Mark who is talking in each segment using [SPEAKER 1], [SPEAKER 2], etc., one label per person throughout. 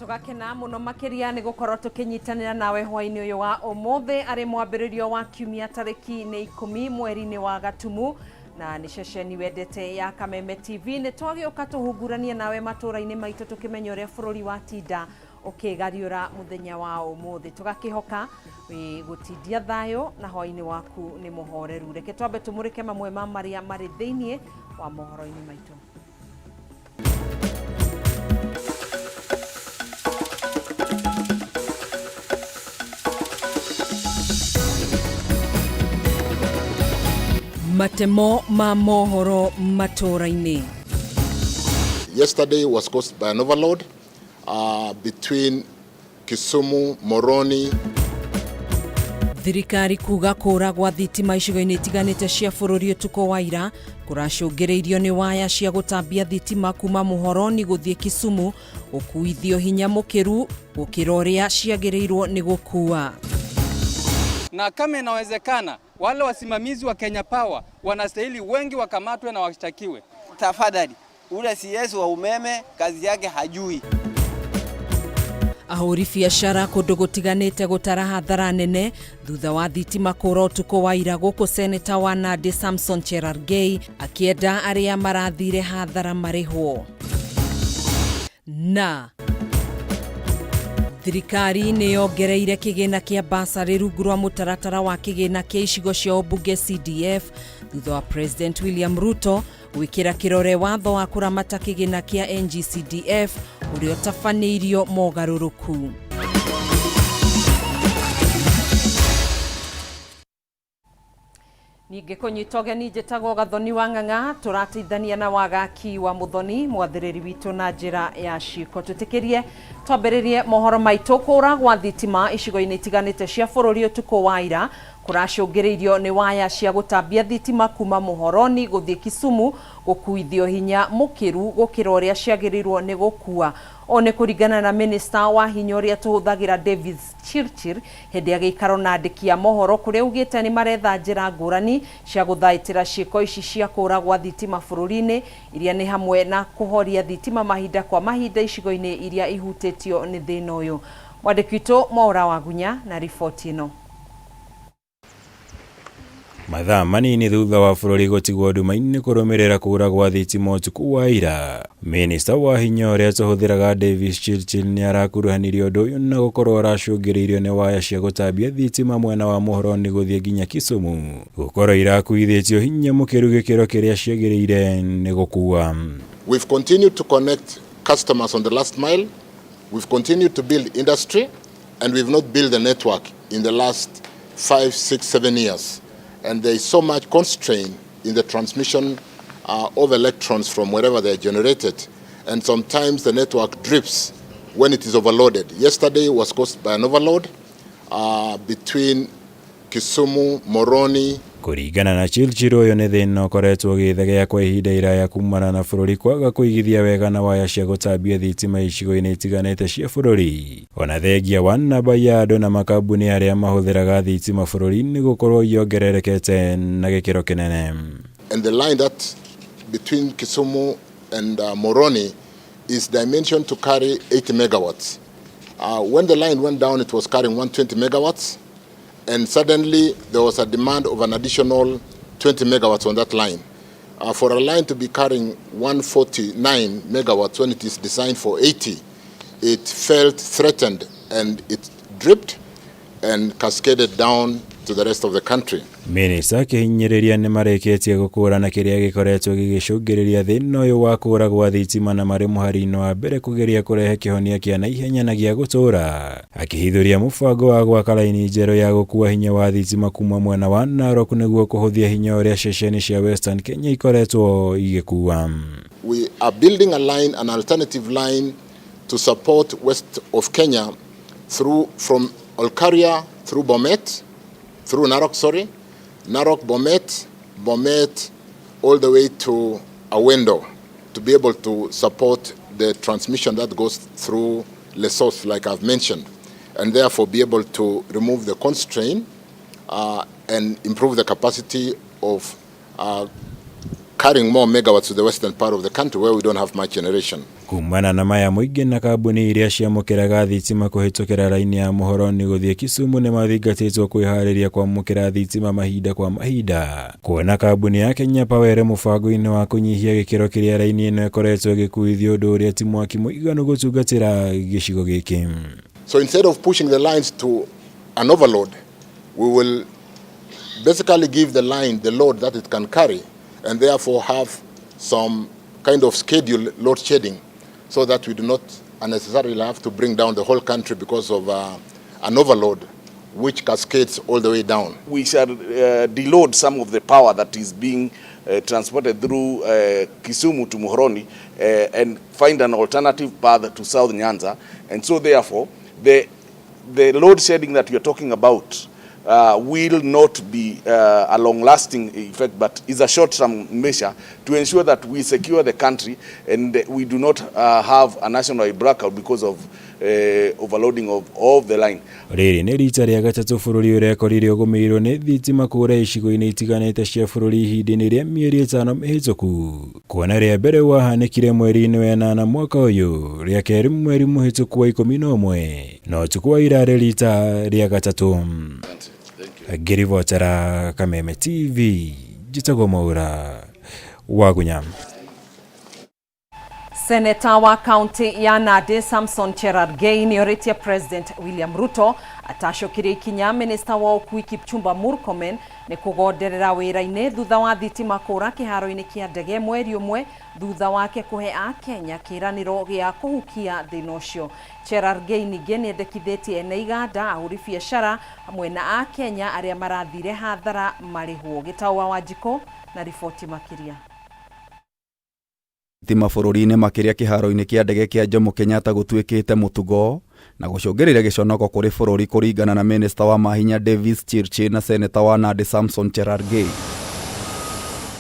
[SPEAKER 1] Tũgakena mũno makĩria nĩ gũkorwo tũkĩnyitanĩra nawe hwaĩ-inĩ ũyũ wa ũmũthĩ arĩ mwambĩrĩrio wa kiumia tarĩki nĩ 10 mweri-inĩ wa Gatumu, na nĩ ceceni wendete ya Kameme TV. Nĩ twagĩũka tũhunguranie nawe matũũra-inĩ maitũ tũkĩmenya ũrĩa bũrũri watinda ũkĩgariũra mũthenya wa ũmũthĩ. Tũgakĩhoka wĩ gũtindia thayũ na hwaĩ-inĩ waku nĩ mũhoreru. Reke twambe tũmũrĩke mamwe ma marĩa marĩ thĩiniĩ wa mohoro-inĩ maitũ. Matemo ma mohoro matũũra-inĩ.
[SPEAKER 2] Yesterday was caused by an overload between Kisumu, Moroni.
[SPEAKER 1] Thirikari kuga kũra gwa thitima icigo-inĩ itiganĩte cia bũrũri ũtukũ wa ira kũracũngĩrĩirio nĩ waya cia gũtambia thitima kuma Mũhoroni gũthiĩ Kisumu gũkuithio hinya mũkĩru gũkĩra ũrĩa ciagĩrĩirwo nĩ gũkua.
[SPEAKER 3] Na kama inawezekana wale wasimamizi wa Kenya Power wanastahili wengi wakamatwe na washtakiwe.
[SPEAKER 4] Tafadhali, ule CS wa umeme kazi yake hajui.
[SPEAKER 1] Ahũri biacara kũndũ gũtiganĩte gũtara hathara nene thutha wa thitima kũra ũtukũ wa ira gũkũ Seneta wa Nandi Samson Cherargei akĩenda arĩa marathire hathara marĩhwo. Na thirikari nĩ yongereire kĩgĩna kĩa basarĩ rungu rwa mũtaratara wa kĩgĩna kĩa icigo cia ũmbunge CDF thutha wa President William Ruto gwĩkĩra kĩrore watho wa kũramata kĩgĩna kĩa NGCDF ũrĩa ũtabanĩirio mogarũrũku. Ningĩ kũnyita ũgeni njĩtagwo Gathoni wa Ng'ang'a, tũrateithania na Wagaki wa Mũthoni mwathĩrĩri witũ na njĩra ya ciĩko. Twĩtĩkĩrie twambĩrĩrie mohoro maitũ. Kũra gwa thitima icigo-inĩ itiganĩte cia bũrũri ũtukũ wa ira kũracũngĩrĩirio nĩ waya cia gũtambia thitima kuma Mũhoroni gũthiĩ Kisumu gũkuithio hinya mũkĩru gũkĩra ũrĩa ciagĩrĩirwo nĩ gũkua. Ũũ nĩ kũringana na minista wa hinya ũrĩa tũhũthagĩra Davis Chirchir hĩndĩ ya gĩikaro na andĩki a mohoro kũrĩa augĩte nĩ maretha njĩra ngũrani cia gũthaitĩra ciĩko ici cia kũra gwa thitima bũrũri-inĩ iria nĩ hamwe na kũhoria thitima mahinda kwa mahinda icigo-inĩ iria ihutĩtio nĩ thĩna ũyũ. Mwandĩki witũ Mwaũra Wagunya na riboti ĩno.
[SPEAKER 5] Mathaa manini thutha wa bũrũri gũtigwo nduma-inĩ kũrũmĩrĩra kũra gwa thitima ũtukũ wa ira, minista wa hinya ũrĩa tũhũthĩraga Davis Chirchir nĩ arakuruhanirie ũndũ ũyũ na gũkorwo aracũngĩrĩirio nĩ waya cia gũtambia thitima mwena wa Mũhoroni gũthiĩ nginya Kisumu gũkorwo irakuithĩtio hinya mũkĩru gĩkĩro kĩrĩa ciagĩrĩire nĩ gũkua.
[SPEAKER 2] We've continued to connect customers on the last mile. We've continued to build industry, and we've not built a network in the last 5, 6, 7 years. And there is so much constraint in the transmission of electrons from wherever they are generated. And sometimes the network drips when it is overloaded. Yesterday was caused by an overload between Kisumu, Moroni.
[SPEAKER 5] Kũringana na Chirchir, ũyũ nĩ thĩna ũkoretwo ũgĩthegea kwa ihinda iraya kumana na bũrũri kwaga kũigithia wega na waya cia gũtambia thitima icigo-inĩ itiganĩte cia bũrũri. Ona thengia wa namba ya andũ na makambuni arĩa mahũthĩraga thitima bũrũri-inĩ gũkorwo iongererekete na gĩkĩro kĩnene.
[SPEAKER 2] And the line that between Kisumu and Moroni is dimensioned to carry 80 megawatts. When the line went down, it was carrying 120 megawatts. And suddenly there was a demand of an additional 20 megawatts on that line. For a line to be carrying 149 megawatts when it is designed for 80, it felt threatened and it dripped and cascaded down to the rest of the country.
[SPEAKER 5] Minista akĩhinyĩrĩria nĩ marĩkĩtie gũkũrana kĩrĩa gĩkoretwo gĩgĩcũngĩrĩria thĩna ũyũ wa kũra gwa thitima na marĩ mũhari-inĩ wa mbere kũgeria kũrehe kĩhonia kĩa naihenya na gĩa gũtũũra. Akĩhithũria mũbango wa gwaka raini njerũ ya gũkua hinya wa thitima kuma mwena wa Narok nĩguo kũhũthia hinya ũrĩa ceceni cia Western Kenya ikoretwo igĩkua.
[SPEAKER 2] We are building a line, an alternative line to support west of Kenya through from Olkaria through Bomet, through Narok, sorry, Narok, Bomet, Bomet, all the way to Awendo, to be able to support the transmission that goes through Lessos, like I've mentioned, and therefore be able to remove the constraint and improve the capacity of carrying more megawatts to the western part of the country where we don't have much generation.
[SPEAKER 5] Kumana na maya mũingĩ na kambuni iria ciamũkĩraga thitima kũhĩtũkĩra raini ya Muhoroni gũthiĩ Kisumu nĩmathingatĩtwo kwĩharĩria kwamũkĩra thitima mahinda kwa mahinda. Kuona kambuni ya Kenya Power ĩrĩ mũbango-inĩ wa kũnyihia gĩkĩro kĩrĩa raini ĩno ĩkoretwo ĩgĩkuithia ũndũ ũrĩa ti mwaki mũiganu gũtungatĩra gĩcigo gĩkĩ.
[SPEAKER 2] So instead of pushing the lines to an overload, we will basically give the line the load that it can carry and therefore have some kind of scheduled load shedding so that we do not unnecessarily have to bring down the whole country because of an overload which cascades all the way down.
[SPEAKER 6] We shall deload some of the power that is being transported through Kisumu to Muhoroni and find an alternative path to South Nyanza. And so therefore, the load shedding that we are talking about will not be a long-lasting effect, but is a short-term measure to ensure that we secure the country and we do not have a national blackout because of overloading of the line.
[SPEAKER 5] Rĩrĩ nĩ rita rĩa gatatũ bũrũri ũrekorire ũgũmĩirwo nĩ thitima kũũra icigo-inĩ itiganĩte cia bũrũri ihinda-inĩ rĩa mĩeri 5 mĩhĩtũku. Kuona rĩa mbere wahanĩkire mweri-inĩ wa 8 mwaka ũyũ, rĩa kerĩ mweri mũhĩtũku wa 11 na ũtukũ wa ira rĩ rita rĩa gatatũ. Ngĩribotera Kameme TV, njĩtagwo Mwaura Wagunya.
[SPEAKER 1] Seneta wa kaunti ya Nandi Samson Cherargei nĩorĩtie President William Ruto atacũkĩrie ikinya minista wa ũkui Kipchumba Murkomen nĩ kũgonderera wĩra-inĩ thutha wa thitima kũra kĩharo-inĩ kĩa ndege mweri ũmwe thutha wake kũhe Akenya kĩĩranĩro gĩa kũhukia thĩna ũcio. Cherargei ningĩ nĩendekithĩtie ene iganda, ahũri biacara hamwe na Akenya arĩa marathire hathara marĩhwo. Gĩtau wa Wanjikũ na riboti makĩria.
[SPEAKER 7] Thitima bũrũri-inĩ makĩria kĩharo-inĩ kĩa ndege kĩa Jomo Kenyatta gũtuĩkĩte mũtugo na gũcũngĩrĩria gĩconoko kũrĩ bũrũri kũringana na minista wa mahinya Davis Chirchir na seneta wa Nandi Samson Cherargei.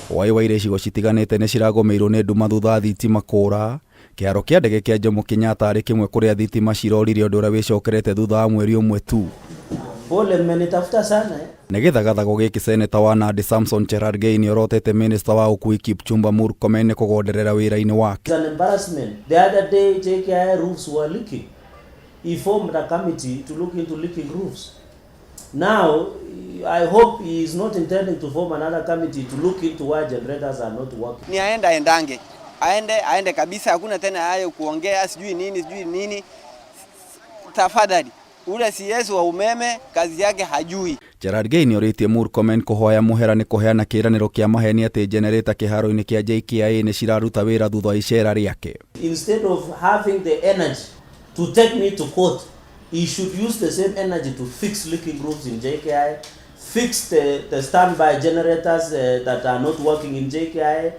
[SPEAKER 7] Hwaĩ wa ira icigo citiganĩte nĩ ciragũmĩirwo nĩ nduma thutha wa thitima kũra. Kĩharo kĩa ndege kĩa Jomo Kenyatta arĩ kĩmwe kũrĩa thitima cirorire ũndũ ũrĩa wĩcokerete thutha wa mweri ũmwe tu.
[SPEAKER 8] Pole, mmenitafuta sana eh?
[SPEAKER 7] Nĩ gĩthagathago gĩkĩ seneta wa Nandi Samson Cherargei nĩorotete minista wa ũkui Kipchumba Murkomen nĩ kũgonderera wĩra-inĩ wake.
[SPEAKER 8] It's an embarrassment. The other day JKIA roofs were leaking. He formed a committee to look into leaking roofs. Now, I hope he is not intending to form another committee to look into why generators are not working.
[SPEAKER 4] Ni aende aendange. Aende kabisa, hakuna tena hayo kuongea sijui nini sijui nini. Tafadhali, ule CS wa umeme kazi yake hajui.
[SPEAKER 7] Cherargei nĩorĩtie Murkomen kũhoya mũhera nĩ kũheana kĩĩranĩro kĩa maheni atĩ generator kĩharo-inĩ kĩa JKIA nĩ ciraruta wĩra thutha wa icera rĩake.
[SPEAKER 8] Instead of having the energy to take me to court, he should use the same energy to fix leaking roofs in JKIA, fix the standby generators that are not working in JKIA.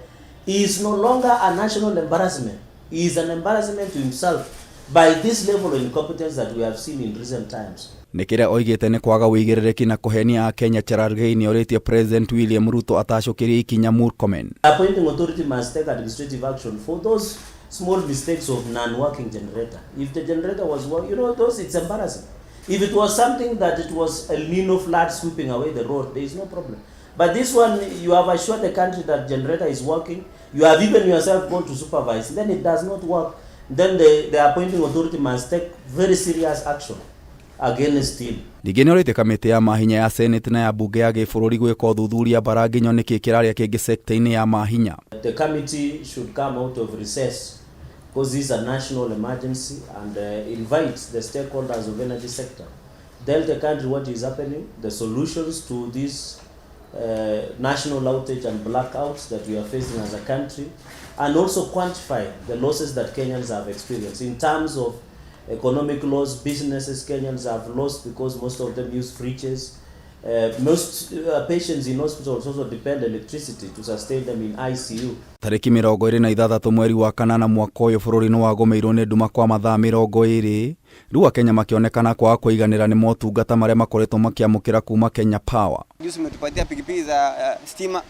[SPEAKER 8] He is no longer a national embarrassment. He is an embarrassment to himself by this level of incompetence that we have seen in recent times.
[SPEAKER 7] Nĩ kĩrĩa oigĩte nĩ kwaga ũigĩrĩrĩki na kũhenia Akenya. Cherargei nĩorĩtie President William Ruto atacũkĩrie ikinya Murkomen.
[SPEAKER 8] Appointing authority must take administrative action for those small mistakes of non-working generator. If the generator was working, you know, those, it's embarrassing. If it was something that it was El Nino flood sweeping away the road, there is no problem. But this one, you have assured the country that generator is working. You have even yourself gone to supervise. Then it does not work. Then the appointing authority must take very serious action against him.
[SPEAKER 7] Ningĩ nĩorĩtie kamĩtĩ ya mahinya ya Senate na ya bunge ya gĩbũrũri gwĩka ũthuthuria mbara nginyo nĩkĩ kĩrarĩa kĩngĩ sekta-inĩ ya mahinya.
[SPEAKER 8] The committee should come out of recess because this is a national emergency and invite the stakeholders of energy sector. Tell the country what is happening, the solutions to this national outage and blackouts that we are facing as a country, and also quantify the losses that Kenyans have experienced in terms of economic loss, businesses Kenyans have lost because most of them use fridges. Most patients in hospitals also depend electricity to sustain them in ICU.
[SPEAKER 7] Tarĩki 26 mweri wa kanana mwaka ũyũ bũrũri nĩ wagũmĩirwo nĩ nduma kwa mathaa 20. Rĩu Akenya makĩonekana kwaga kũiganĩra nĩ motungata marĩa makoretwo makĩamũkĩra kuma Kenya Power.
[SPEAKER 4] Juzi umetupatia pikipiki za stima.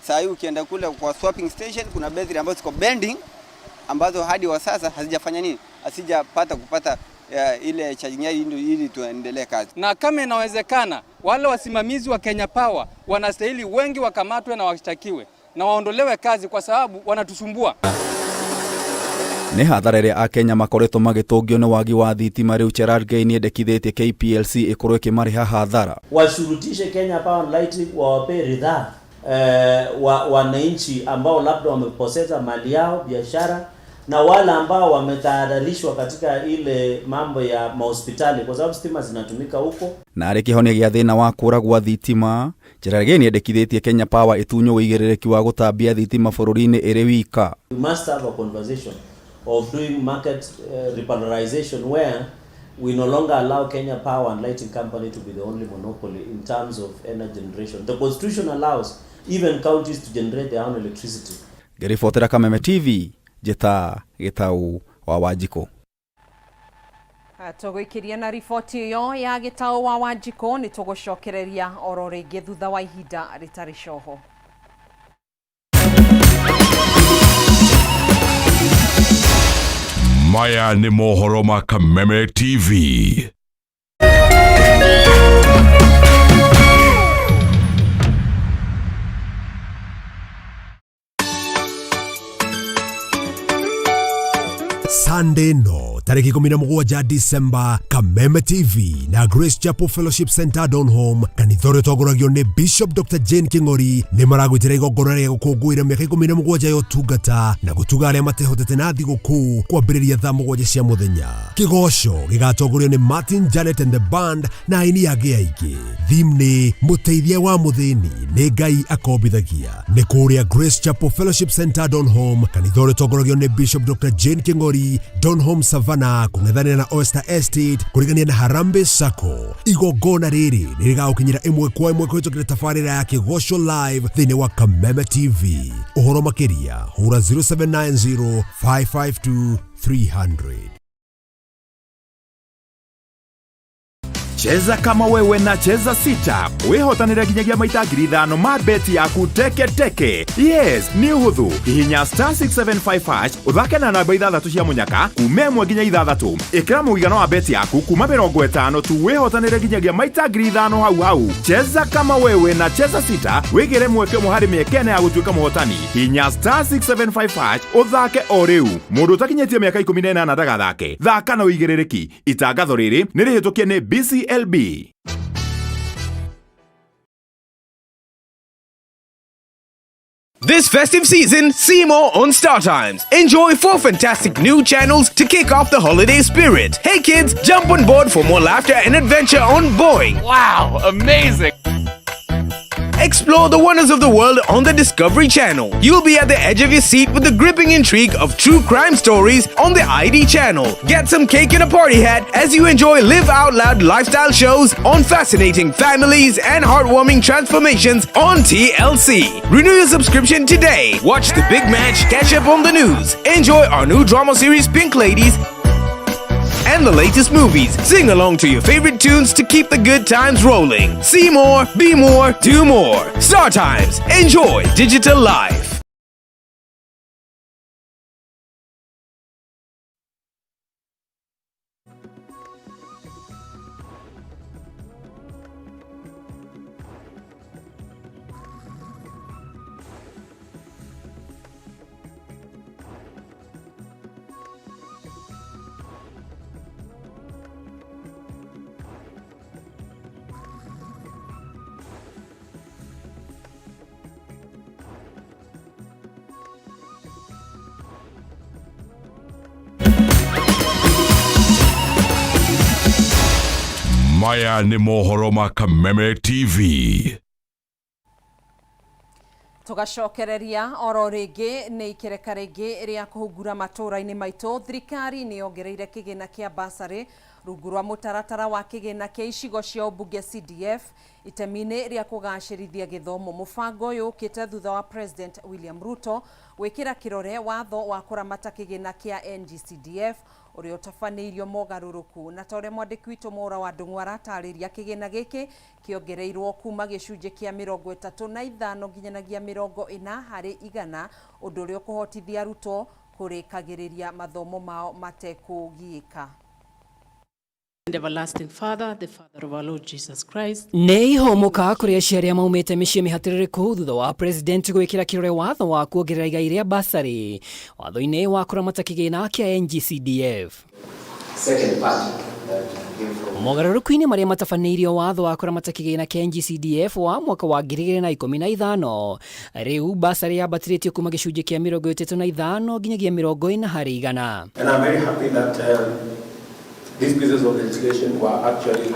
[SPEAKER 4] Saa hii ukienda kule kwa swapping station kuna betri ambazo ziko bending ambazo hadi wa sasa hazijafanya nini? Hazijapata kupata ile charging yake ili tuendelee kazi.
[SPEAKER 3] Na kama inawezekana wale wasimamizi wa Kenya Power wanastahili wengi wakamatwe na washtakiwe na waondolewe kazi kwa sababu wanatusumbua.
[SPEAKER 7] Nĩ hathara ĩrĩa akenya makoretwo magĩtũngio nĩ wagi wa thitima rĩu Cherargei nĩendekithĩtie KPLC ĩkorwo ĩkĩmarĩha hathara.
[SPEAKER 8] Washurutishe Kenya Power and Lighting wawape ridhaa wananchi ambao labda wamepoteza mali yao, biashara na wale ambao wametahadharishwa katika ile mambo ya mahospitali kwa sababu stima zinatumika huko.
[SPEAKER 7] Na arĩ kĩhonia gĩa thĩna wa kũra gwa thitima, Cherargei nĩendekithĩtie Kenya Power ĩtunywo ũigĩrĩrĩki wa gũtambia thitima bũrũri-inĩ ĩrĩ wika.
[SPEAKER 8] We must have a conversation of doing market repolarization where we no longer allow Kenya Power and Lighting Company to be the only monopoly in terms of energy generation. The constitution allows even counties to generate their own electricity.
[SPEAKER 7] Ngĩribotera Kameme TV, njĩta Gĩtau wa Wanjikũ.
[SPEAKER 1] Tũgũikĩria na riboti ĩyo ya Gĩtaũ wa Wanjikũ nĩ tũgũcokereria oro rĩngĩ thutha wa ihinda rĩtarĩ coho.
[SPEAKER 9] Maya nĩ mohoro ma Kameme TV.
[SPEAKER 10] Sunday no tarĩki 17 December, Kameme TV na Grace Chapel Fellowship Center Donholm, kanitha ũrĩa ũtongoragio nĩ Bishop Dr. Jane King'ori nĩ maragwĩtĩra igongona rĩa gũkũngũĩra mĩaka 17 ya ũtungata na gũtuga arĩa matehotete na thigũkũ kwambĩrĩria thaa 7 cia mũthenya. Kĩgoco gĩgatongorio nĩ Martin Janet and the band na aini angĩ aingĩ. Theme nĩ mũteithia wa mũthĩni nĩ Ngai akombithagia. Nĩ kũrĩa Grace Chapel Fellowship Center Donholm, kanitha ũrĩa ũtongoragio nĩ Bishop Dr. Jane King'ori, Donholm Savannah, kũng'ethanĩra na Oyster Estate, kũrigania na Harambee Sacco. Igongona rĩrĩ nĩ rĩgagũkinyĩra ĩmwe kwa ĩmwe kũhĩtũkĩra tabarĩra ya Kĩgoco Live thĩinĩ wa Kameme TV. Ũhoro makĩria hũra 0790 552 300.
[SPEAKER 11] Cheza kama wewe na Cheza Sita wĩhotanĩre nginyagia maita 5,000 ma beti yaku teke teke. Yes, nĩ ũhũthũ. Hihinya star 675 hash ũthake na namba 6 cia mũnyaka kuma 1 nginya 6. Ĩkĩra mũigana wa beti yaku kuma 50 tu wĩhotanĩre nginyagia maita 5,000 hau hau. Cheza kama wewe na Cheza Sita wĩgĩre mweke ũmwe harĩ mĩeke ĩna ya gũtuĩka mũhotani. Hihinya star 675 hash ũthake o rĩu. Mũndũ ũtakinyĩtie mĩaka 18 ndagathake. Thaka na ũigĩrĩrĩki. Itangatho rĩrĩ nĩ rĩhĩtũkie nĩ BCLB.
[SPEAKER 12] This festive season, see more on StarTimes. Enjoy 4 fantastic new channels to kick off the holiday spirit. Hey kids, jump on board for more laughter and adventure on Boeing.
[SPEAKER 13] Wow, amazing!
[SPEAKER 12] Explore the wonders of the world on the Discovery Channel. You'll be at the edge of your seat with the gripping intrigue of true crime stories on the ID Channel. Get some cake and a party hat as you enjoy Live Out Loud lifestyle shows on fascinating families and heartwarming transformations on TLC. Renew your subscription today. Watch the big match, catch up on the news. Enjoy our new drama series Pink Ladies and the latest movies. Sing along to your favorite tunes to keep the good times rolling. See more, be more, do more. Star Times. Enjoy digital life.
[SPEAKER 9] Maya nĩ mohoro ma Kameme TV.
[SPEAKER 1] Tũgacokereria oro rĩngĩ nĩ ikereka rĩngĩ rĩa kũhungura matũũra-inĩ maitũ. Thirikari nĩ yongereire kĩgĩna kĩa basarĩ rungu rwa mũtaratara wa kĩgĩna kĩa icigo cia ũmbunge CDF itemi-inĩ rĩa kũgacĩrithia gĩthomo. Mũbango ũyũ ũkĩte thutha wa President William Ruto gwĩkĩra kĩrore watho wa kũramata kĩgĩna kĩa NGCDF ũrĩa ũtabanĩirio mogarũrũku. Na ta ũrĩa mwandĩki witũ Mwaura wa Ndung'u aratarĩria, kĩgĩna gĩkĩ kĩongereirwo kuma gĩcunjĩ kĩa 35 nginyanagia 40 harĩ igana, ũndũ ũrĩa ũkũhotithia arutwo kũrĩkagĩrĩria mathomo mao matekũgiĩka.
[SPEAKER 13] And everlasting Father, the Father of our Lord Jesus Christ.
[SPEAKER 14] Nĩ ihũmũka kũrĩ aciari arĩa maumĩte mĩciĩ mĩhatĩrĩrĩku thutha wa president gwĩkĩra kĩrore watho wa kuongerera igai rĩa basarĩ watho-inĩ wa kũramata kĩgĩna kĩa NGCDF.
[SPEAKER 15] Second part that came from
[SPEAKER 14] Mogarũrũku-inĩ marĩa matabanĩirio watho wa kũramata kĩgĩna kĩa NGCDF wa mwaka wa 2015, rĩu basarĩ yambatĩrĩtio kuma gĩcunjĩ kĩa 35 nginyagia 40%.
[SPEAKER 16] And I'm very happy that these pieces of legislation were actually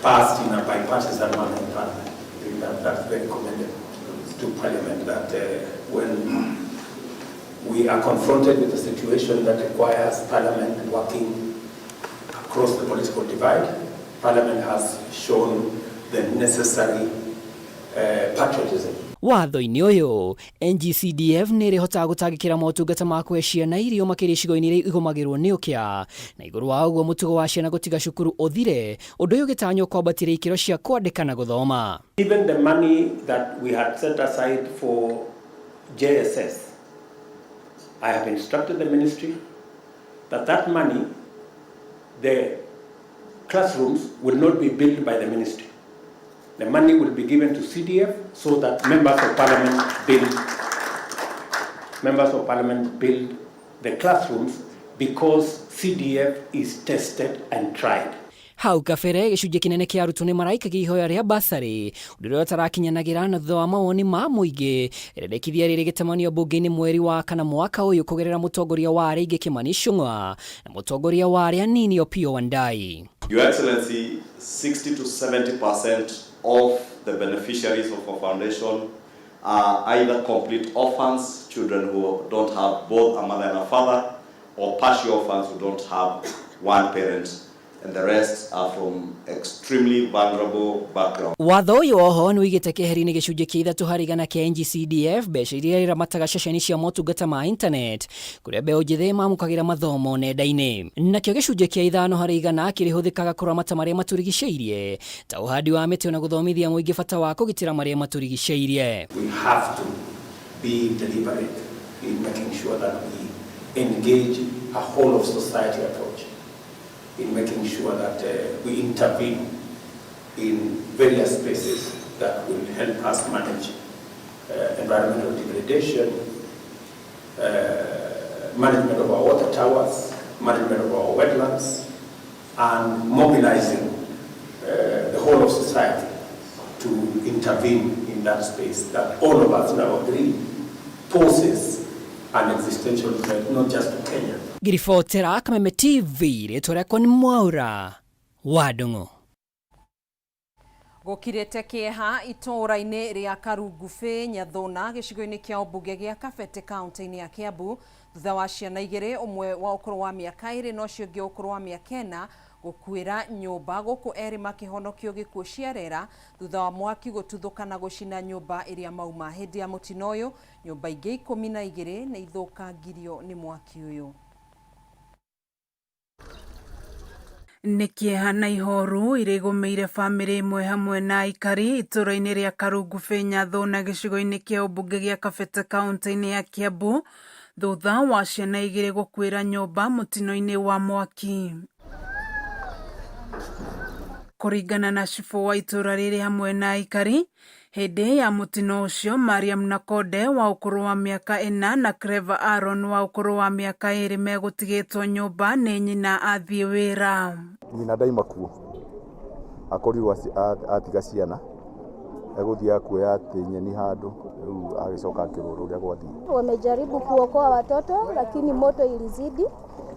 [SPEAKER 16] passed in a bipartisan manner in Parliament. I think that that's very commendable to Parliament, that when we are confronted with a situation that requires Parliament working across the political divide, Parliament has shown the necessary patriotism.
[SPEAKER 14] Watho-inĩ ũyũ, NGCDF nĩ ĩrĩhotaga gũtangĩkĩra motungata ma kũhe ciana irio makĩria icigo-inĩ iria igũmagĩrwo nĩ ũkĩa, na igũrũ wa ũguo mũtugo wa ciana gũtiga cukuru ũthire, ũndũ ũyũ ũgĩtanywo kwambatĩria ikĩro cia kwandĩka na gũthoma.
[SPEAKER 16] Even the money that we had set aside for JSS, I have instructed the ministry that that money, the classrooms will not be built by the ministry. The money will be given to CDF so that members of parliament build the classrooms, because CDF is tested and tried.
[SPEAKER 14] Hau kabere, gĩcunjĩ kĩnene kĩa arutwo nĩ maraikagia ihoya rĩa basarĩ, ũndũ ũrĩa ũtarakinyanagĩra, na thutha wa mawoni ma mũingĩ, rĩendekithia rĩrĩ gĩtamanio mbunge-inĩ mweri wa kana mwaka ũyũ kũgerera mũtongoria wa arĩa aingĩ Kimani Ichung'wa na mũtongoria wa arĩa anini Opiyo Wandayi.
[SPEAKER 17] Your Excellency, 60 to 70% of the beneficiaries of our foundation are either complete orphans, children who don't have both a mother and a father, or partial orphans who don't have one parent, and the rest are from extremely vulnerable backgrounds.
[SPEAKER 14] Watho ũyũ oho nĩ ũigĩte keheri-inĩ gĩcunjĩ kĩa 3% kĩa NGCDF mbeca iria iramataga ceceni cia motungata ma internet kũrĩa mbeũ njĩthĩ mamũkagĩra mathomo nenda-inĩ, nakĩo gĩcunjĩ kĩa 5% kĩrĩhũthĩkaga kũramata marĩa matũrigicĩirie ta ũhandi wa mĩtĩ na gũthomithia mũingĩ bata wa kũgitĩra marĩa matũrigicĩirie.
[SPEAKER 16] We have to be deliberate in making sure that we engage a whole of society approach in making sure that we intervene in various spaces that will help us manage environmental degradation, management of our water towers, management of our wetlands, and mobilizing the whole of society to intervene in that space that all of us now agree poses an existential threat, not just to Kenya.
[SPEAKER 14] Ngiribotera Kameme TV, rĩtwa rĩakwa nĩ Mwaura wa Ndung'u.
[SPEAKER 1] Gũkirĩte kĩeha itũũra-inĩ rĩa Karungubĩ, Nyathuna, gĩcigo-inĩ kĩa ũmbunge gĩa Kabete, kaunti-inĩ ya Kiambu, thutha wa ciana igĩrĩ, ũmwe wa ũkũrũ wa mĩaka 2 na ũcio ũngĩ wa ũkũrũ wa mĩaka 4, gũkuĩra nyũmba, gũkũ erĩ makĩhonokio gĩkuũ cia rera thutha wa mwaki gũtuthũka na gũcina nyũmba ĩrĩa mauma. Hĩndĩ ya mũtino ũyũ, nyũmba ingĩ 12 nĩ ithũkangirio nĩ mwaki ũyũ.
[SPEAKER 18] Nĩ kĩeha na ihoru iria igũmĩire bamĩrĩ ĩmwe hamwe na aikari itũũra-inĩ rĩa Karungubĩ, Nyathuna, gĩcigo-inĩ kĩa ũmbunge gĩa Kabete, kaunti-inĩ ya Kiambu, thutha wa ciana igĩrĩ gũkuĩra nyũmba mũtino-inĩ wa mwaki. Kũringana na cibũ wa itũũra rĩrĩ hamwe na aikari, hĩndĩ ya mũtino ũcio, Mariam Nakonde wa ũkũrũ wa mĩaka 4 na Clever Aaron wa ũkũrũ wa mĩaka 2 megũtigĩtwo nyũmba nĩ nyina athiĩ wĩra.
[SPEAKER 19] Nyina ndaima kuo, akorirwo atiga ciana, egũthiĩ kuoya atĩ nyeni handũ, rĩu agĩcoka akĩrwo ũrĩa gwathiĩ.
[SPEAKER 20] Wamejaribu kuokoa watoto lakini moto ilizidi,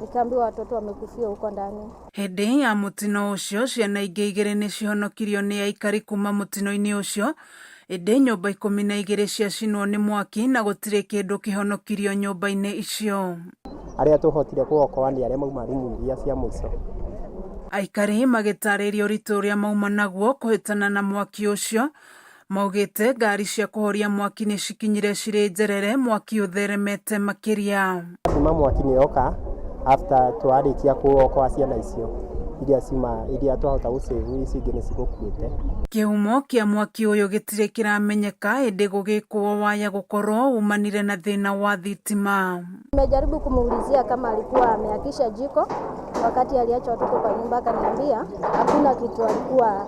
[SPEAKER 20] nikaambiwa watoto wamekufia huko ndani.
[SPEAKER 18] Hĩndĩ ya mũtino ũcio, ciana ingĩ igĩrĩ nĩ cihonokirio nĩ aikari kuma mũtino-inĩ ũcio, ĩndĩ nyũmba 12 ciacinwo nĩ mwaki na gũtirĩ kĩndũ kĩhonokirio nyũmba-inĩ icio.
[SPEAKER 21] Arĩa tũhotire kũokoa nĩ arĩa mauma rumu iria cia mũico.
[SPEAKER 18] Aikari magĩtarĩria ũritũ ũrĩa mauma naguo kũhĩtana na mwaki ũcio, maugĩte ngari cia kũhoria mwaki nĩ cikinyire cirĩ njerere mwaki ũtheremete makĩria.
[SPEAKER 21] Kuma mwaki nĩ yoka after twarĩkia kuokoa ciana icio. Iria ciuma iria twahota gũ save ici ingĩ nĩ cigũkuĩte.
[SPEAKER 18] Kĩhumo kĩa mwaki ũyũ gĩtirĩ kĩramenyeka ĩndĩ gũgĩkwo waya gũkorwo umanire na thĩna wa thitima.
[SPEAKER 20] Nimejaribu kumuulizia kama alikuwa ameakisha jiko wakati aliacha watoto kwa nyumba, akaniambia hakuna kitu alikuwa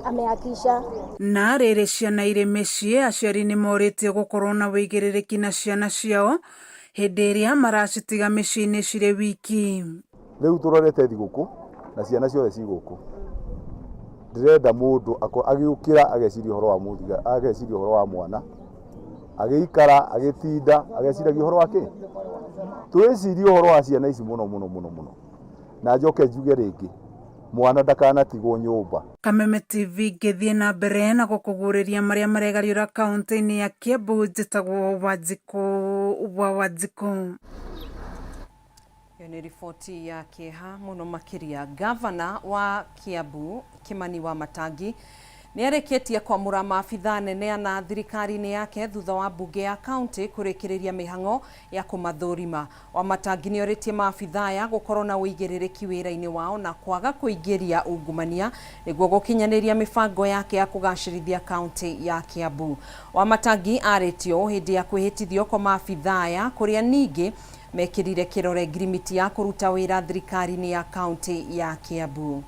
[SPEAKER 20] ameakisha.
[SPEAKER 18] Na rĩrĩ ciana irĩ mĩciĩ, aciari nĩ morĩtio gũkorwo na wĩigĩrĩrĩki na ciana ciao hĩndĩ ĩrĩa maracitiga mĩciĩ-inĩ cirĩ wiki.
[SPEAKER 19] Rĩu tũrorete thigũkũ na ciana ciothe ci gũkũ, ndĩrenda mũndũ agĩũkĩra ageciria ũhoro wa mũthiga, ageciria ũhoro wa mwana, agĩikara agĩtinda ageciragia ũhoro wa kĩ. Twĩcirie ũhoro wa ciana ici mũno mũno mũno mũno, na njoke njuge rĩngĩ, mwana ndakanatigwo nyũmba.
[SPEAKER 18] Kameme TV ngĩthiĩ na mbere na gũkũguũrĩria marĩa maregariũra kaũntĩ-inĩ ya Kiambu. Njĩtagwo Wanjikũ wa Wanjikũ.
[SPEAKER 1] Ĩyo nĩ riboti ya kĩeha mũno makĩria. Gavana wa Kiambu Kimani Wamatangi nĩ arĩkĩtie kwamũra maabithaa nene ana thirikari-inĩ yake thutha wa mbunge ya kaunti kũrĩkĩrĩria mĩhang'o ya kũmathũrima. Wamatangi nĩ orĩtie maabithaa aya gũkorwo na ũigĩrĩrĩki wĩra-inĩ wao na kwaga kũingĩria ungumania nĩguo gũkinyanĩria mĩbango yake ya kũgacĩrithia kaunti ya Kiambu. Wamatangi arĩtio ũũ hĩndĩ ya kwĩhĩtithio kwa maabithaa aya, kũrĩa ningĩ mekĩrire kĩrore ngirimiti ya kũruta wĩra thirikari-inĩ ya kaunti ya Kiambu.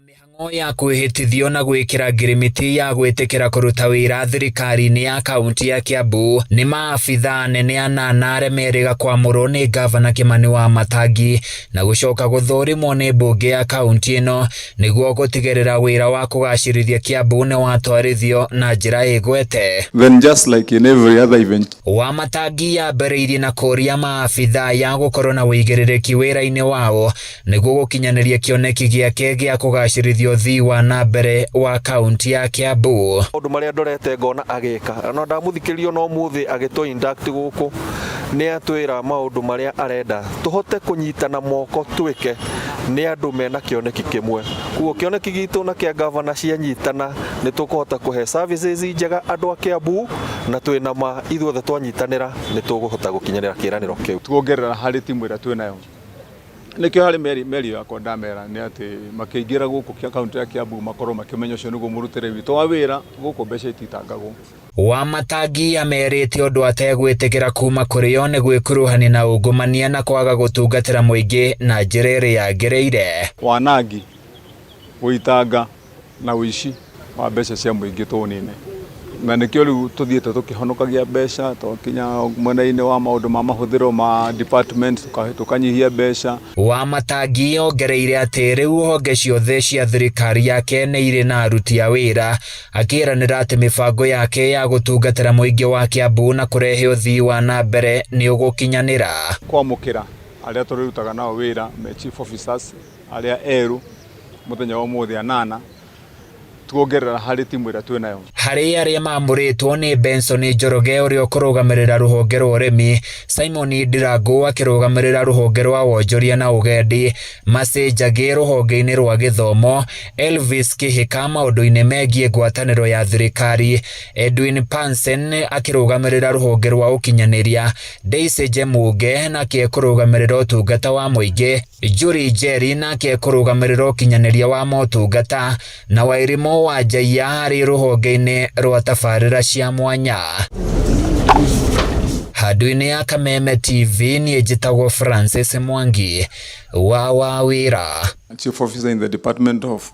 [SPEAKER 2] Mĩhang'o ya kwĩhĩtithio na gwĩkĩra ngirimiti ya gwĩtĩkĩra kũruta wĩra thirikari-inĩ ya kaunti ya Kiambu nĩ maabithaa anene anana arĩa merĩga kwamũrwo nĩ gavana Kimani Wamatangi na gũcoka gũthũrimwo nĩ mbunge ya kaunti ĩno nĩguo gũtigĩrĩra wĩra wa kũgacĩrithia Kiambu nĩ watwarithio na njĩra ĩgwete.
[SPEAKER 22] Then just like in every other event,
[SPEAKER 2] Wamatangi yambĩrĩirie na kũũria maabithaa ya gũkorwo na ũigĩrĩrĩki wĩra-inĩ wao nĩguo gũkinyanĩria kĩoneki gĩake gĩa kũgacĩrithia ũthii wa na mbere wa kaunti ya Kiambu.
[SPEAKER 23] Maũndũ marĩa ndorete ngona agĩka, na ndamũthikĩrĩria no mũthĩ agĩtũ induct gũkũ, nĩ atwĩra maũndũ marĩa arenda tũhote kũnyitana moko twĩke nĩ andũ mena kĩoneki kĩmwe. Koguo kĩoneki gitũ na kĩa gavana cianyitana, nĩ tũkũhota kũhe services njega andũ a Kiambu, na twĩna ma ithuothe twanyitanĩra nĩ tũkũhota gũkinyanĩra kĩĩranĩro kĩu.
[SPEAKER 22] Tuongerera harĩ timu ĩrĩa twĩ nayo, nĩkĩo harĩ mĩario yakwa ndamera nĩ atĩ makĩingĩra gũkũ kĩa kaunti ya Kiambu makorwo makĩmenya ũcio nĩguo mũrutĩre witũ wa wĩra gũkũ, mbeca ititangagwo.
[SPEAKER 2] Wamatangi amerĩte ũndũ ategwĩtĩkĩra kuma kũrĩ o nĩ gwĩkuruhania na ungumania na kwaga gũtungatĩra mũingĩ na njĩra ĩrĩa yagĩrĩire.
[SPEAKER 22] Wanangi, gũitanga na ũici wa mbeca cia mũingĩ tũnine, na nĩkĩo rĩu tũthiĩte tũkĩhonokagia mbeca, twakinya mwena-inĩ wa maũndũ ma mahũthĩro ma department tũkanyihia mbeca.
[SPEAKER 2] Wamatangi ongereire atĩ rĩu honge ciothe cia thirikari yake nĩ irĩ na aruti a wĩra, akĩĩranĩra atĩ mĩbango yake ya gũtungatĩra mũingĩ wa Kiambu na kũrehe ũthii wa na mbere nĩ ũgũkinyanĩra.
[SPEAKER 22] Kwamũkĩra arĩa tũrĩrutaga nao wĩra me chief officers arĩa erũ mũthenya wa ũmũthĩ anana, tuongerera harĩ timu ĩrĩa twĩ nayo.
[SPEAKER 2] Harĩ arĩa maamũrĩtwo nĩ Benson Njoroge ũrĩa ũkũrũgamĩrĩra rũhonge rwa ũrĩmi, Simon Ndirangu akĩrũgamĩrĩra rũhonge rwa wonjoria na ũgendi, Mercy Njagi rũhonge-inĩ rwa gĩthomo, Elvis Kihika maũndũ-inĩ megiĩ ngwatanĩro ya thirikari, Edwin Pansen akĩrũgamĩrĩra rũhonge rwa ũkinyanĩria, Daisy Jemunge nake ekũrũgamĩrĩra ũtungata wa mũingĩ, Njuri Njeri nake ekũrũgamĩrĩra ũkinyanĩria wa motungata, na Wairimũ wa Njaiya harĩ rũhonge-inĩ rwa tabarĩra cia mwanya. Handũ-inĩ ya Kameme TV niĩ njĩtagwo Francis Mwangi wa Wawĩra.
[SPEAKER 22] Chief Officer in the Department of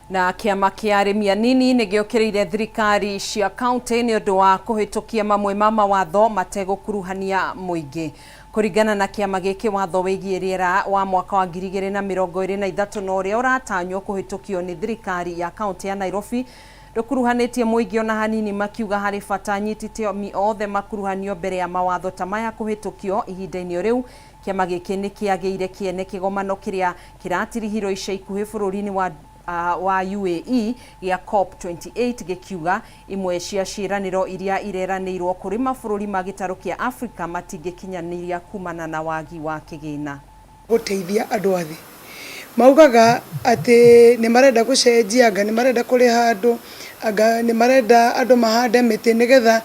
[SPEAKER 1] Na kĩama kĩa arĩmi anini nĩ gĩũkĩrĩire thirikari cia kaunti nĩ ũndũ wa kũhĩtũkia mamwe ma mawatho mategũkuruhania mũingĩ. Kũringana na kĩama gĩkĩ, watho wĩgiĩ rĩera wa mwaka wa 2023 na ũrĩa ũratanywo kũhĩtũkio nĩ thirikari ya kaunti ya Nairobi ndũkuruhanĩtie mũingĩ ona hanini, makiuga harĩ bata anyiti itemi othe makuruhanio mbere ya mawatho ta maya kũhĩtũkio. Ihinda-inĩ o rĩu, kĩama gĩkĩ nĩ kĩagĩire kĩene kĩgomano kĩrĩa kĩratirihirwo ica ikuhĩ bũrũri-inĩ wa UAE gĩa COP28, gĩkiuga imwe cia ciĩranĩro iria ireranĩirwo kũrĩ mabũrũri ma gĩtarũ kĩa Afrika matingĩkinyanĩria kumana na wagi wa kĩgĩna.
[SPEAKER 24] Gũteithia andũ a thĩ maugaga atĩ nĩ marenda gũcenjia, anga nĩ marenda kũrĩha andũ, anga nĩ marenda andũ mahande mĩtĩ nĩgetha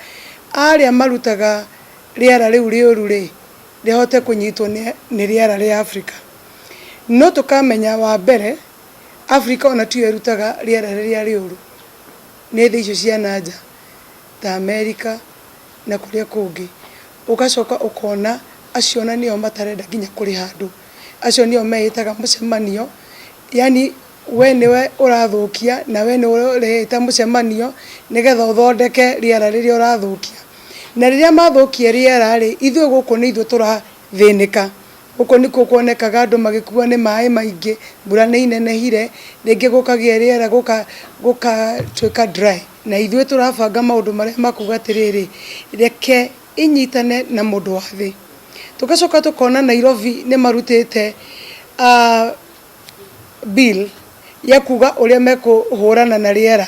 [SPEAKER 24] arĩa marutaga rĩera rĩu rĩũru rĩ rĩhote kũnyitwo nĩ rĩera rĩa Afrika. No tũkamenya wa mbere Africa ona tiyo ĩrutaga rĩera rĩrĩa rĩũru, nĩ thĩ icio cia na nja ta America na kũrĩa kũngĩ. Ũgacoka ũkona acio ona nĩo matarenda nginya kũrĩha andũ, acio nĩo meĩtaga mũcemanio, yani we nĩwe ũrathũkia na we nĩwe ũreĩta mũcemanio nĩgetha ũthondeke rĩera rĩrĩa ũrathũkia. Na rĩrĩa mathũkia rĩera rĩ, ithuĩ gũkũ nĩ ithuĩ tũrathĩnĩka. Gũkũ nĩkuo kuonekaga andũ magĩkua nĩ maĩ maingĩ, mbura nĩ inenehire, rĩngĩ gũkagĩa rĩera gũgatuĩka dry. Na ithuĩ tũrabanga maũndũ marĩa ma kuga atĩrĩrĩ, reke inyitane na mũndũ wa thĩ. Tũgacoka tũkona Nairobi nĩ marutĩte bill ya kuga ũrĩa mekũhũrana na rĩera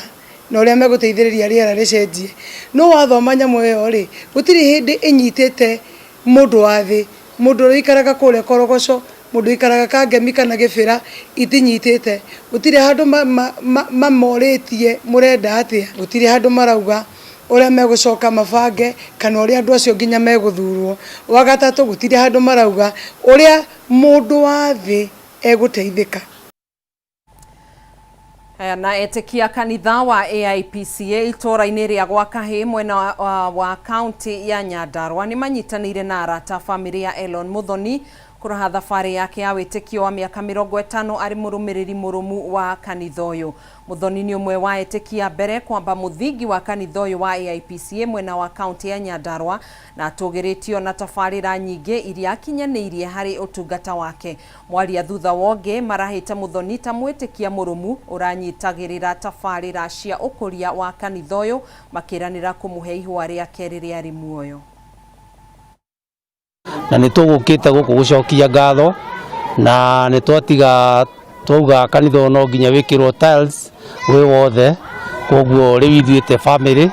[SPEAKER 24] na ũrĩa megũteithĩrĩria rĩera rĩcenjie. No wathoma nyamũ ĩyo rĩ, gũtirĩ hĩndĩ ĩnyitĩte mũndũ wa thĩ, mũndũ ũrĩa ũikaraga kũrĩa Korogoco, mũndũ ũikaraga Kangemi kana Gĩbĩra, itinyitĩte. Gũtirĩ handũ mamorĩtie mũrenda atĩa, gũtirĩ handũ marauga ũrĩa megũcoka mabange kana ũrĩa andũ acio nginya megũthurwo. Wa gatatũ, gũtirĩ handũ marauga ũrĩa mũndũ wa thĩ egũteithĩka.
[SPEAKER 1] Aya na etĩkia kanitha wa AIPCA itũũra-inĩ rĩa gwa Kahĩ mwena wa kaunti ya Nyandarua nĩ manyitanĩire na arata famĩlĩ ya Elon Muthoni kũraha thabarĩ yake ya wĩtĩkio wa mĩaka 50 arĩ mũrũmĩrĩri mũrũmu wa kanitha ũyũ. Muthoni nĩ ũmwe wa etĩkia mbere kwamba mũthingi wa kanitha ũyũ wa AIPCA mwena wa kaunti ya Nyandarua na atũgĩrĩtio na tabarĩra nyingĩ iria akinyanĩirie harĩ ũtungata wake. Mwaria thutha wa ũngĩ marahĩte Muthoni ta mwĩtĩkia mũrũmu ũranyitagĩrĩra tabarĩra cia ũkũria wa kanitha ũyũ makĩranĩra kũmũhe ihũa rĩake rĩrĩa rĩ muoyo.
[SPEAKER 3] Na nĩ tũgũkĩte gũkũ gũcokia ngatho na nĩ twatiga twauga kanitha ũyũ no nginya wĩkĩrwo tiles wĩ wothe, koguo rĩu ithuĩ te family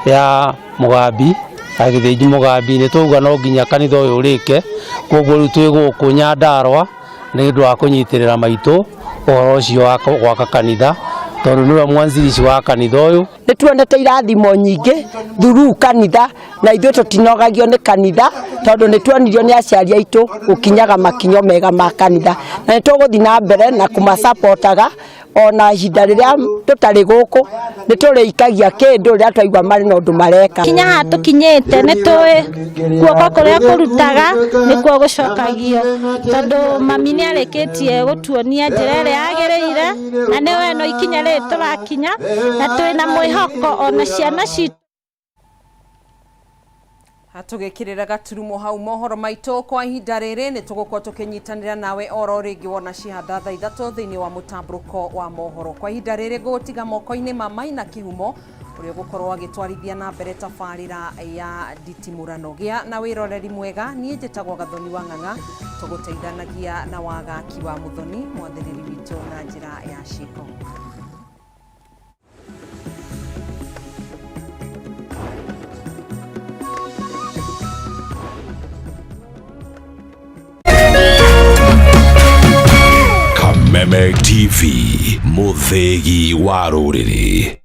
[SPEAKER 3] ya Mũgambi ya Gĩthĩnji Mũgambi nĩ twauga no nginya kanitha ũyũ ũrĩke, koguo rĩu twĩ gũkũ Nyandarua nĩ ũndũ wa kũnyitĩrĩra maitũ ũhoro ũcio wa gwaka kanitha tondũ nĩwe mwanzilishi wa kanitha ũyũ.
[SPEAKER 4] Nĩ tuonete irathimo nyingĩ through kanitha na ithuĩ tũtinogagio nĩ kanitha tondũ nĩ tuonirio nĩ aciari aitũ gũkinyaga makinyo mega ma kanitha na nĩ tũgũthiĩ na mbere na kũmacapotaga ona ihinda rĩrĩa tũtarĩ gũkũ nĩ tũrĩikagia kĩndũ rĩrĩa twaigua marĩ na ũndũ mareka.
[SPEAKER 20] Kinya haha tũkinyĩte nĩ tũĩ guoko kũrĩa kũrutaga nĩkuo gũcokagio tondũ mami nĩ arĩkĩtie gũtuonia njĩra ĩrĩa yagĩrĩire na nĩwe no ikinya rĩrĩ tũrakinya na twĩna mwĩhoko ona ciana citũ.
[SPEAKER 1] Tũgĩkĩrĩra gaturumo hau mohoro maitũ kwa ihinda rĩrĩ nĩ tũgũkorwo tũkĩnyitanĩra nawe oro rĩngĩ wona cihanda thaa 3 thĩinĩ wa mũtambũrũko wa mohoro. Kwa ihinda rĩrĩ ngũgũtiga moko-inĩ ma Maina Kĩhumo ũrĩa ũgũkorwo agĩtwarithia na mbere tabarĩra ya nditimũrano. Gĩa na wĩroreri mwega, niĩ njĩtagwo Gathoni wa Ng'ang'a, tũgũteithanagia na Wagaki wa Muthoni mwathĩrĩri witũ na njĩra ya ciĩko.
[SPEAKER 9] Kameme TV, mũthĩgi wa rũrĩrĩ.